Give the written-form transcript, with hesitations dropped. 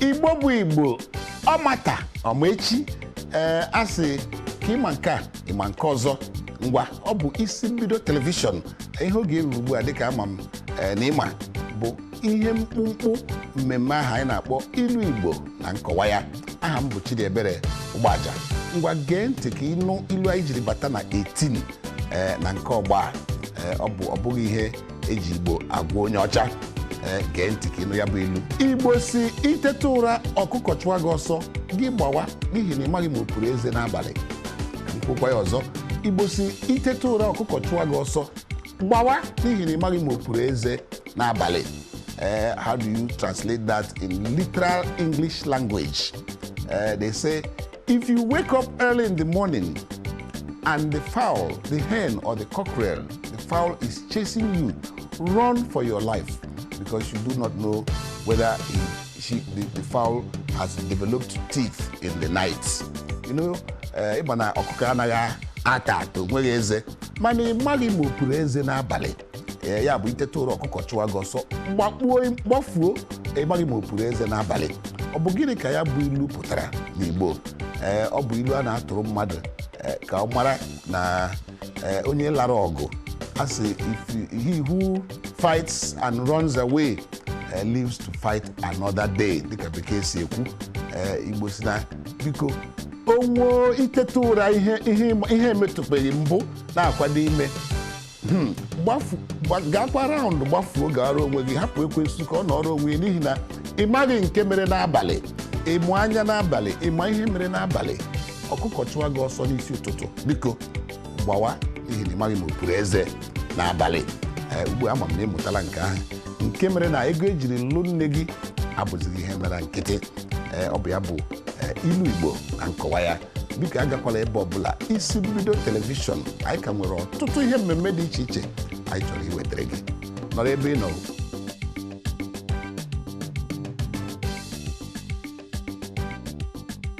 Igbo bụ Igbo, ọmata ọma echi. Ee, a sị ka ịma nke a, ịma nke ọzọ. Ngwa, ọ bụ Isi Mbido Telivishọn. Ihe oge eruru ugbu a, dịka ama m na ịma, bụ ihe mkpụmkpụ mmemme ahụ anyị na-akpọ Ilu Igbo na Nkọwa Ya. Aha m bụ Chidiebere Ụgbaja. Ngwa, gee ntị ka ịnụ ilu anyị jiri bata na 18 ee na nke ọgba. Ee, ọ bụ ọ bụghị ihe eji Igbo agwa onye ọcha. Ee, gee ntị ka ịnụ ya bụ ilu. Igbo si, iteta ụra, ọkụkọ chụwa gị ọsọ, gị gbawa, n'ihi na ị maghị ma o puru eze n'abalị. Ka m kwukwa ya ọzọ. Igbo si, iteta ụra, ọkụkọ chụwa gị ọsọ, gbawa, n'ihi na ị maghị ma o puru eze n'abalị. Ee, how do you translate that in literal English language? They say if you wake up early in the morning and the fowl, the hen or the cockerel, the fowl is chasing you, run for your life, because you do not know whether he, she, the fowl has developed teeth in the night. Ịma na ọkụkọ anaghị ata atụ, nweghị eze, mana ị maghị ma o puru eze n'abalị. Ee, ya bụ, iteta ụra, ọkụkọ chụwa gị ọsọ, gbakpuo, gbafuo, ị maghị ma o puru eze n'abalị. Ọ bụ gịnị ka ya bụ ilu pụtara n'Igbo? Ee, ọ bụ ilu a na-atụrụ mmadụ ka ọ mara na onye lara ọgụ, a sị if he who fights and runs away lives to fight another day, dịka Bekee si ekwu. Igbo si na biko, onwuo iteta ụra, ihe emetụbeghị mbụ na-akwado ime, gbafu, gakwa round, gbafuo, gara onwe gị, hapụ ekwensu ka ọ nọrọ onwe ya, n'ihi na ị maghị nke mere n'abalị. Ịmụ anya n'abalị, ịma ihe mere n'abalị. Ọkụkọ chụwa gị ọsọ n'isi ụtụtụ, biko gbawa, n'ihi na ị maghị ma o puru eze n'abalị. Ee, ugbu a ama m na ịmụtala nke ahụ, nke mere na ego ejiri lụ nne gị abụzighị ihe mere nkịtị. Ee, ọ bụ ya bụ Ilu Igbo na Nkọwa Ya. Biko, agakwala ebe ọbụla. Isi Mbido Telivishọn, anyị ka nwere ọtụtụ ihe mmemme dị iche iche anyị chọrọ iwetara gị. Nọrọ ebe ị nọ.